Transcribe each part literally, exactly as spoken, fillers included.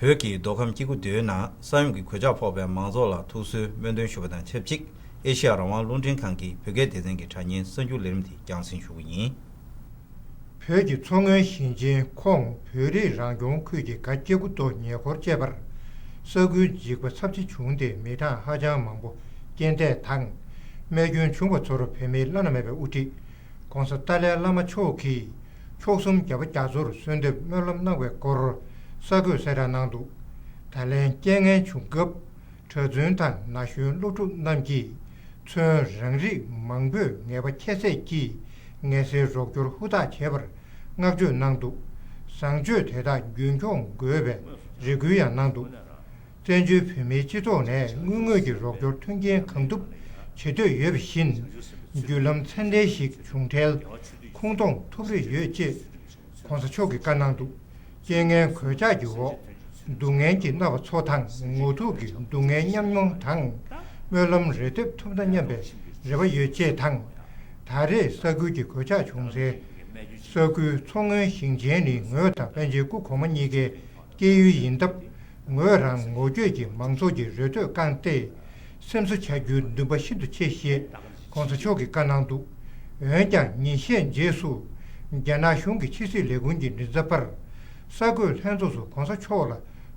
བོད་ཀྱི་མདོ་ཁམས་སྐྱེ་རྒུ་མདོའི་ནང་ས་ཡོམ་གྱི་གོད་ཆག་ཕོག་པའི་མང་ཚོགས་ལ་ཐུགས་གསོའི་སྨོན་འདུན་ཞུ་བ་དང་ཆབས་ཅིག་ཨེ་ཤེ་ཡ་རང་དབང་རླུང་འཕྲིན་ཁང་གི་བོད་སྐད་སྡེ་ཚན་གྱི་དྲ་བརྙན་གསར་འགྱུར་ལས་རིམ་དེ་རྒྱང་སྲིང་ཞུ་གི་ཡིན། བོད་ཀྱི་མཚོ་སྔོན་ཞིང་ཆེན་ཁོངས་བོད་རིགས་རང་སྐྱོང་ཁུལ་གྱི་སྒ་སྐྱེ་རྒུ་མདོ་ཉེ་འཁོར་བཅས་པར་ས་ཁུལ་འཇིག་པ་ཚབས་ཆེ་བྱུང་སྟེ་མི་གྲངས་ཧ་ཅང་མང་པོ་རྐྱེན་འདས་དང་རྨས་སྐྱོན་བྱུང་བ་ཚོར་བོད་མིའི་བླ་ན་མེད་པའི་དབུ་ཁྲིད་༧གོང་ས་ཏཱ་ལའི་བླ་མ་མཆོག་གིས་མཆོག་གསུམ་རྒྱལ་བ་རྒྱ་མཚོར་གསོལ་འདེབས་སྨོན་ལམ་གནང་བའི་སྐོར་གསར་འགོད་གསལ་བསྒྲགས་གནང་འདུག་ད་ལན་རྐྱེན་ངན་བྱུང་སྐབས་གྲྭ་བཙུན་དང་ན་གཞོན་སློབ་ཕྲུག་རྣམས་ཀྱིས་མཚོན་རང་རིགས་མང་པོས་ངེས་པ་ཁྱད་བསད་ཀྱིས་ངལ་སེལ་རོགས་སྐྱོར་ཧུར་ཐག་བྱས་པར་བསྔགས་བརྗོད་གནང་འདུག་བཟང་སྤྱོད་དེ་དག་རྒྱུན་འཁྱོངས་དགོས་པའི་རེ་སྐུལ་ཡང་གནང་འདུག་བཙན་བྱོལ་བོད་མིའི་སྤྱི་ཚོགས་ནས་དངུལ་དངོས་ཀྱི་རོགས་སྐྱོར་མཐུན་རྐྱེན་གང་ཐུབ་བྱེད་འདོད་ཡོད་པ་བཞིན། བརྒྱུད་ལམ་ཚད་ལྡན་ཞིག་བྱུང་འཕྲལ་ཁུངས་གཏོང་ཐུབ་རེ་ཡོད་ཅེས་༧གོང་ས་མཆོག་གིས་བཀའ་གནང་འདུག་རྐྱེན་ངན་གོད་ཆག་གི་འོག་སྡུག་བསྔལ་གྱི་རྣམ་པ་ཚོ་དང་ངོ་ཐུག་གི་སྡུག་བསྔལ་མཉམ་མྱོང་དང་སྨོན་ལམ་རེ་འདེབས་ཐུབ་ན་སྙམ་པའི་རེ་བ་ཡོད་ཅེས་དང་། ད་རེས་ས་ཁུལ་གྱི་གོད་ཆག་བྱུང་སའི་ས་ཁུལ་མཚོ་སྔོན་ཞིང་ཆེན་ནི་ངོས་དང་པཎ་ཆེན་སྐུ་གོང་མ་གཉིས་ཀའི་སྐྱེས་ཡུལ་ཡིན་སྟབས། ངོས་རང་ངོ་བསྐྱོད་ཀྱིས་མང་ཚོགས་ཀྱི་རེ་འདོད་བསྐངས་ཏེ། སེམས་གསོ་བྱ་རྒྱུའི་འདུན་པ་ཤིན་ཏུ་ཆེ་ཞེས་༧གོང་ས་མཆོག་གིས་བཀའ་གནང་འདུག་འོན་ཀྱང་ཉིན་ཤས་རྗེས་སུ། རྒྱ་ནག་གཞུང་གི་ཕྱི་སྲིད་ལས་ཁུངས་ཀྱི་མགྲིན་ཚབ་པར། གསར་འགོད་ལྷན་ཚོགས་སུ་༧གོང་ས་མཆོག་ལ་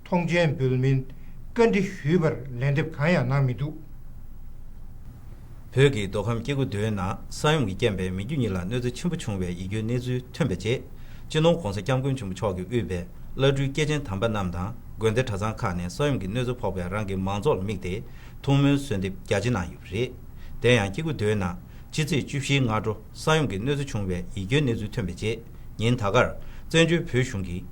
ཐོངས་མཆན་འབུལ་མིན་བཀའ་འདྲི་ཞུས་པར་ལན་འདེབས་གང་ཡང་གནང་མི་འདུག་བོད་ཀྱི་མདོ་ཁམས་སྐྱེ་རྒུ་མདོའི་ནང་ས་ཡོམ་གྱི་རྐྱེན་པས་མི་རྒྱུ་གཉིས་ལ་གནོད་འཚེ་ཆེན་པོ་བྱུང་བའི་ཡིད་སྐྱོའི་གནས་ཚུལ་ཐོན་པའི་རྗེས། སྤྱི་ནོར་༧གོང་ས་༧སྐྱབས་མགོན་ཆེན་པོ་མཆོག་གིས་དབུས་པའི་བླ་སྤྲུལ་སྐྱེས་ཆེན་དམ་པ་རྣམས་དང་དགོན་སྡེ་གྲྭ་ཚང་ཁག་ནས་ས་ཡོམ་གྱི་གནོད་འཚེ་ཕོག་པའི་རང་གི་མང་ཚོགས་ལ་དམིགས་ཏེ་ཐུགས་སྨོན་གསོལ་འདེབས་རྒྱ་ཆེ་གནང་ཡོད་པ་རེད། དེ་ཡང་སྐྱེ་རྒུ་མདོའི་ནང་ཕྱི་ཚེས་བཅུ་བཞིའི་སྔ་དྲོ་ས་ཡོམ་གྱི་གནོད་འཚེ་བྱུང་བའི་ཡིད་སྐྱོའི་གནས་ཚུལ་ཐོན་པའི་རྗེས། ཉིན་ད་གར་བཙན་བྱོལ་བོད་གཞུང་གིས་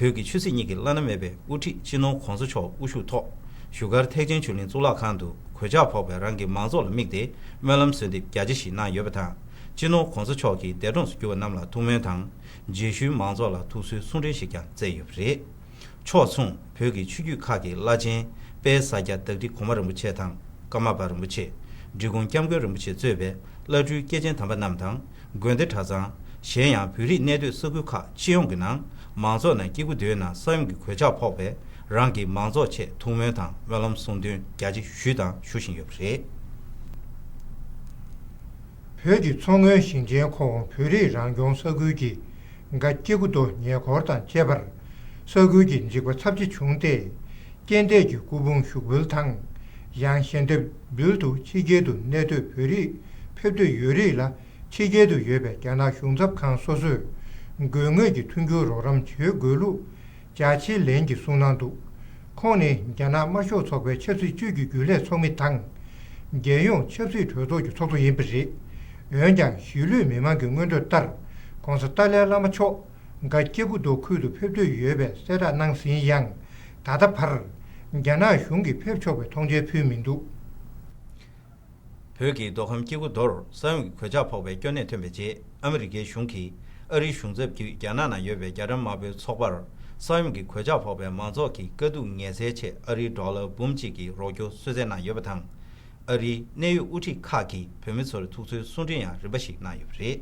བོད་ཀྱི་ཆོས་སྲིད་གཉིས་ཀྱི་བླ་ན་མེད་པའི་དབུ་ཁྲིད་སྤྱི་ནོར་༧གོང་ས་མཆོག་དབུ་བཞུགས་ཐོག་བཞུགས་སྒར་ཐེག་ཆེན་ཆོས་གླིང་གཙུག་ལག་ཁང་དུ་གོད་ཆག་ཕོག་པའི་རང་གི་མང་ཚོགས་ལ་དམིགས་ཏེ་སྨོན་ལམ་གསོལ་འདེབས་རྒྱ་ཆེ་ཞིག་གནང་ཡོད་པ་དང་། སྤྱི་ནོར་༧གོང་ས་མཆོག་གིས་འདས་གྲོངས་སུ་གྱུར་པ་རྣམས་ལ་ཐུགས་སྨོན་དང་། རྗེས་ཤུལ་མང་ཚོགས་ལ་ཐུགས་གསོའི་གསུང་འཕྲིན་ཞིག་ཀྱང་བསྩལ་ཡོད་པ་རེད། ཕྱོགས་མཚུངས་བོད་ཀྱི་ཆོས་བརྒྱུད་ཁག་གི་བླ་ཆེན་དཔལ་ས་སྐྱ་བདག་ཁྲི་གོང་མ་རིན་པོ་ཆེ་དང་། ཀརྨ་པ་རིན་པོ་ཆེ། འབྲི་གུང་སྐྱབས་མགོན་རིན་པོ་ཆེ་གཙོས་པའི་བླ་སྤྲུལ་སྐྱེས་ཆེན་དམ་པ་རྣམས་དང་། དགོན་སྡེ་གྲྭ་ཚང་། གཞན་ཡང་བོད་རིགས་གནས་སྡོད་ས་ཁུལ་ཁག་སྤྱི་ཡོངས་ཀྱི་ནང་མང་ཚོགས་ནས་སྐྱེ་རྒུ་མདོའི་ནང་ས་ཡོམ་གྱི་གོད་ཆག་ཕོག་པའི་རང་གི་མང་ཚོགས་ཆེད་ཐུགས་སྨོན་དང་སྨོན་ལམ་གསུང་འདོན་རྒྱ་ཆེ་ཞུས་དང་ཞུ་བཞིན་ཡོད་པ་རེད། བོད་ཀྱི་མཚོ་སྔོན་ཞིང་ཆེན་ཁོངས་བོད་རིགས་རང་སྐྱོང་ས་ཁུལ་གྱི་སྒ་སྐྱེ་རྒུ་མདོ་ཉེ་འཁོར་དང་བཅས་པར་ས་ཁུལ་གྱི་འཇིགས་པ་ཚབས་ཆེ་བྱུང་སྟེ། རྐྱེན་འདས་ཀྱི་སྐུ་ཕུང་ཞུགས་འབུལ་དང་། ཡང་ཞལ་འདེབས་འབུལ་དུ་ཕྱི་རྒྱལ་དུ་གནས་སྡོད་བོད་རིགས་ཕེབས་འདོད་ཡོད་རིགས་ལ་ཕྱི་རྒྱལ་དུ་ཡོད་པའི་རྒྱ་ནག་གཞུང་ཚབ་ཁང་སོ་སོས་དགོས་ངེས་ཀྱི་མཐུན་འགྱུར་རོགས་རམ་བྱེད་དགོས་ལུགས། ཅཱ་ཆི་ལན་གྱིས་གསུངས་གནང་འདུག་ཁོང་ནི་རྒྱ་ནག་དམར་ཤོག་ཚོགས་པའི་ཆབ་སྲིད་ཅུས་ཀྱི་རྒྱུན་ལས་ཚོགས་མི་དང་། རྒྱལ་ཡོངས་ཆབ་སྲིད་གྲོས་ཚོགས་ཀྱི་ཚོགས་གཙོ་ཡིན་པ་རེད། འོན་ཀྱང་གཞིས་ལུས་མི་མང་གི་མངོན་འདོད་ལྟར་༧གོང་ས་ཏཱ་ལའི་བླ་མ་མཆོག་སྒ་སྐྱེ་རྒུ་མདོ་ཁུལ་དུ་ཕེབས་འདོད་ཡོད་པའི་གསལ་བསྒྲགས་གནང་ཟིན་ཡང་། ད་ལྟ་བར་རྒྱ་ནག་གཞུང་གིས་ཕེབས་ཆོག་པའི་ཐོངས་མཆན་ཕུལ་མི་འདུག་བོད་ཀྱི་མདོ་ཁམས་སྐྱེ་རྒུ་མདོར་ས་ཡོམ་གྱི་གོད་ཆག་ཕོག་པའི་སྐྱོ་གནས་ཐོན་པའི་རྗེས། ཨ་མི་རི་ཀའི་གཞུང་གིས་ཨ་རིའི་གཞུང་ཚབ་བརྒྱུད་རྒྱ་ནག་ནང་ཡོད་པའི་རྒྱ་གྲམ་དམར་པོའི་ཚོགས་པར་ས་ཡོམ་གྱི་གོད་ཆག་ཕོག་པའི་མང་ཚོགས་ཀྱི་དཀའ་སྡུག་ངལ་སེལ་ཆེད་ཨ་རིའི་ཌོ་ལར་འབུམ་གཅིག་གི་རོགས་སྐྱོར་གསོལ་སྩལ་གནང་ཡོད་པ་དང་། ཨ་རིའི་གནད་ཡོད་དབུ་ཁྲིད་ཁག་གིས་བོད་མི་ཚོར་ཐུགས་གསོའི་གསུང་འཕྲིན་ཡང་རིམ་པ་ཞིག་གནང་ཡོད་པ་རེད།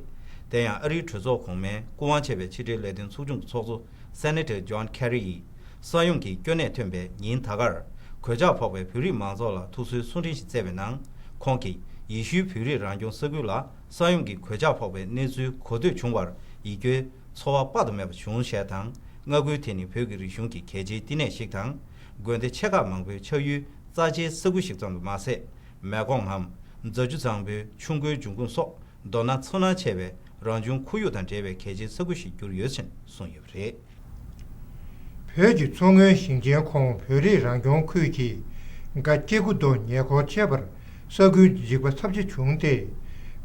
དེ་ཡང་ཨ་རིའི་གྲོས་ཚོགས་གོང་མའི་སྐུ་དབང་ཆེ་བའི་ཕྱི་འབྲེལ་ལས་དོན་ཚོགས་ཆུང་གི་ཚོགས་གཙོ་སེ་ནེ་ཊར་ཇོན་ཁེ་རི་ཡིས། ས་ཡོམ་གྱི་སྐྱོ་གནས་ཐོན་པའི་ཉིན་ད་གར་གོད་ཆག་ཕོག་པའི་བོད་རིགས་མང་ཚོགས་ལ་ཐུགས་གསོའི་གསུང་འཕྲིན་ཞིག་བསྩལ་བའི་ནང་། ཁོང་གིས་ཡེ་ཤུའི་བོད་རིགས་རང་སྐྱོང་ས་ཁུལ་ལ་ས་ཡོམ་གྱི་གོད་ཆག་ཕོག་པའི་གནས་ཚུལ་གོ་ཐོས་བྱུང་བར་ཡིད་སྐྱོའི་ཚོར་བ་དཔག་ཏུ་མེད་པ་བྱུང་ཞེས་དང་། མངའ་ཁུལ་དེ་ནི་བོད་ཀྱི་རིག་གཞུང་གི་གལ་ཆེའི་བསྟི་གནས་ཤིག་དང་། དགོན་སྡེ་ཆེ་ཁག་མང་པོའི་ཆགས་ཡུལ་རྩ་ཆེའི་ས་ཁུལ་ཞིག་ཙམ་དུ་མ་ཟད། མེ་ཀོང་ངམ། རྫ་ཆུ་གཙང་པོའི་ཆུ་མགོའི་འབྱུང་ཁུངས་སོགས། མདོར་ན་མཚོ་སྣ་ཆེ་བའི་རང་བྱུང་ཁོར་ཡུག་དང་འབྲེལ་བའི་གལ་ཆེའི་ས་ཁུལ་ཞིག་གྱུར་ཡོད་ཅེས་གསུངས་ཡོད་པ་རེད། བོད་ཀྱི་མཚོ་སྔོན་ཞིང་ཆེན་ཁོངས་བོད་རིགས་རང་སྐྱོང་ཁུལ་གྱི་སྒ་སྐྱེ་རྒུ་མདོ་ཉེ་འཁོར་བཅས་པར་ས་ཁུལ་འཇིག་པ་ཚབས་ཆེ་བྱུང་སྟེ།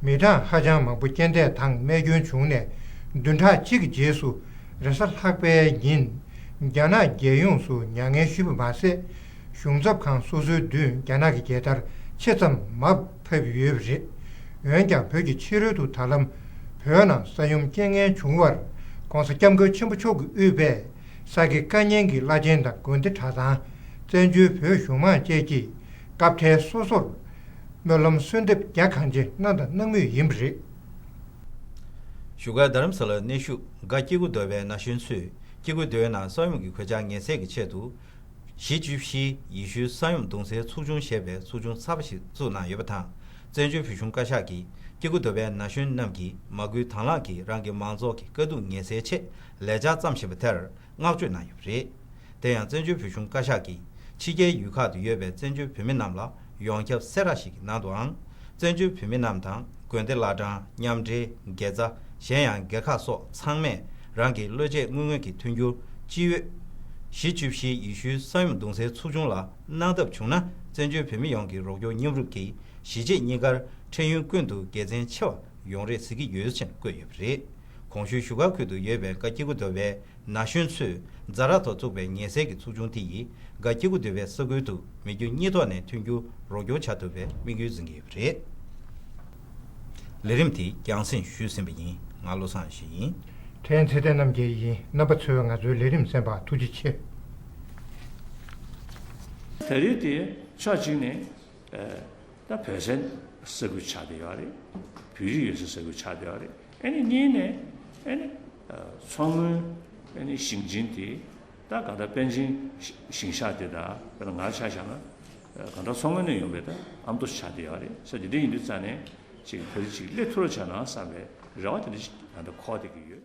མི་གྲངས་ཧ་ཅང་མང་པོ་རྐྱེན་འདས་དང་རྨས་སྐྱོན་བྱུང་ནས། བདུན་ཕྲག་གཅིག་གི་རྗེས་སུ་རེས་གཟའ་ལྷག་པའི་ཉིན་རྒྱ་ནག་རྒྱལ་ཡོངས་སུ་མྱ་ངན་ཞུས་པ་མ་ཟད། གཞུང་ཚབ་ཁང་སོ་སོའི་མདུན་རྒྱ་ནག་གི་རྒྱལ་དར་ཆེ་ཙམ་མ་ཕབ་ཡོད་པ་རེད། འོན་ཀྱང་བོད་ཀྱི་ཕྱི་རོལ་དུ་ད་ལམ་བོད་ནང་ས་ཡོམ་རྐྱེན་ངན་བྱུང་བར་༧གོང་ས་༧སྐྱབས་མགོན་ཆེན་པོ་མཆོག་གིས་དབུས་པའི་ས་དགེ་བཀའ་རྙིང་གི་བླ་ཆེན་དང་དགོན་སྡེ་གྲྭ་ཚང་། བཙན་བྱོལ་བོད་གཞུང་མང་བཅས་ཀྱིས་སྐབས་འཕྲལ་སོ་སོར་སྨོན་ལམ་གསོལ་འདེབས་རྒྱ་གང་ཆེ་གནང་དང་གནང་མུས་ཡིན་པ་རེད། བཞུགས་སྒར་རྡ་རམ་ས་ལར་གནས་བཞུགས་སྒ་སྐྱེ་རྒུ་མདོ་བའི་ན་གཞོན་ཚོས་ སྐྱེ་དགུའི་སྡེ་བའི་ནང་ས་ཡོམ་གྱི་གོད་ཆག་ངེས་སེལ་གྱི་ཆེད་དུ། གཞིས་བཅུ་བཞིའི་ཡེ་ཤུའི་ས་ཡོམ་གདུང་སེལ་ཚོགས་ཆུང་ཞེས་པའི་ཚོགས་ཆུང་གསར་པ་ཞིག་བཙུགས་གནང་ཡོད་པ་དང་། བཙན་བྱོལ་བོད་གཞུང་བཀའ་ཤག་གིས་སྐྱེ་དགུ་སྡེ་བའི་ན་གཞོན་རྣམས་ཀྱིས་མ་སྐུལ་དང་བླངས་ཀྱིས་རང་གི་མང་ཚོགས་ཀྱི་དཀའ་སྡུག་ངེས་སེལ་ཆེད་ལས་འཆར་བརྩམས་བཞིན་པ་དེར་བསྔགས་བརྗོད་གནང་ཡོད་པ་རེད། དེ་ཡང་བཙན་བྱོལ་བོད་གཞུང་བཀའ་ཤག་གིས་ཕྱི་རྒྱལ་ཡུལ་ཁག་ཏུ་ཡོད་པའི་བཙན་བྱོལ་བོད་མི་རྣམས་ལ་ཡོངས་ཁྱབ་གསལ་བསྒྲགས་ཤིག་གི་ནང་དུའང་། བཙན་བྱོལ་བོད་མི་རྣམས་དང་། དགོན་སྡེ་བླ་བྲང་། མཉམ་འབྲེལ། དགེ་རྩ། གཞན་ཡང་སྒེར་ཁག་སོགས་ཚང་མས་རང་གི་བློས་བཅད་དངོས་མངོན་གྱི་མཐུན་འགྱུར། སྤྱི་འོས། གཞིས་བཅུ་བཞིའི་ཡེ་ཤུའི་ས་ཡོམ་གདུང་སེལ་ཚོགས་ཆུང་ལ་གནང་ཐབས་བྱུང་ན། བཙན་བྱོལ་བོད་མི་ཡོངས་ཀྱི་རོགས་སྐྱོར་མཉམ་རུབ་ཀྱིས་གཞིས་བྱེས་གཉིས་ཀར་འཕྲལ་ཡུན་ཀུན་ཏུ་དགེ་མཚན་ཆེ་བ་ཡོང་རེད་ཟེར་གྱི་ཡོད་ཅེས་བཀོད་ཡོད་པ་རེད། གོང་ཞུས་བཞུགས་སྒར་ཁུལ་དུ་ཡོད་པའི་སྒ་སྐྱེ་དགུ་སྡེ་བའི་ན་གཞོན་ཚོས་ཛ་དྲག་ཐོག་བཙུགས་པའི་ངེས་གསལ་གྱི་ཚོགས་ཆུང་དེ་ཡིས་སྒ་སྐྱེ་དགུ་སྡེ་བའི་ས་ཁུལ་དུ་མི་རྒྱུ་གཉིས་ཐོག་ནས་མཐུན་འགྱུར་རོགས་སྐྱོར་བྱ་ཐུབ་པའི་དམིགས་ཡུལ་འཛིན་གྱི་ཡོད་པ་རེད། ལས་རིམ་དེ་རྒྱང་སྲིང་ཞུས་ཟིན་པ་ཡིན། ང་བློ་བཟང་ཡེ་ཤེས་ཡིན། ཕྲན་ཚེ་བརྟན་རྣམ་རྒྱལ་ཡིན། རྣམ་པ་ཚོས་ང་ཚོའི་ལས་རིམ་གསན་པར་ཐུགས་རྗེ་ཆེ། ད་རེས་དེ་ཕྱོགས་གཅིག་ནས། ད་བོད་ཟན་ས་ཁུལ་ཆགས་བསྡད་ཡོད་རེད། བོད་རིགས་ཡོད་སའི་ས་ཁུལ་ཆགས་བསྡད་ཡོད་རེད། ཨ་ནི་གཉིས་ནས་ཨ་ནི་མཚོ་སྔོན་ཨ་ནི་ཞིང་ཆེན་དེ་ད་ག་ད་པཎ་ཆེན་ཞིང་ཤག་དེ་དང་དཔེར་ན་ང་ཆ་བཞག་ན་ག་ད་མཚོ་སྔོན་ནས་ཡོང་བའི་ད་ཨ་མདོ་ཆགས་བསྡད་ཡོད་རེད། ས་དེ་འདྲ་ཡིན་དུས་ཙང་ནས་ཅིག་བོད་རིགས་ཅིག་སླེབས་ཐུབ་རོགས་བྱས་ན་བསམ་པའི་རེ་བ་དེ་འདྲ་ཞིག་ག་ད་འཁོར་བསྡད་ཀྱི་ཡོད།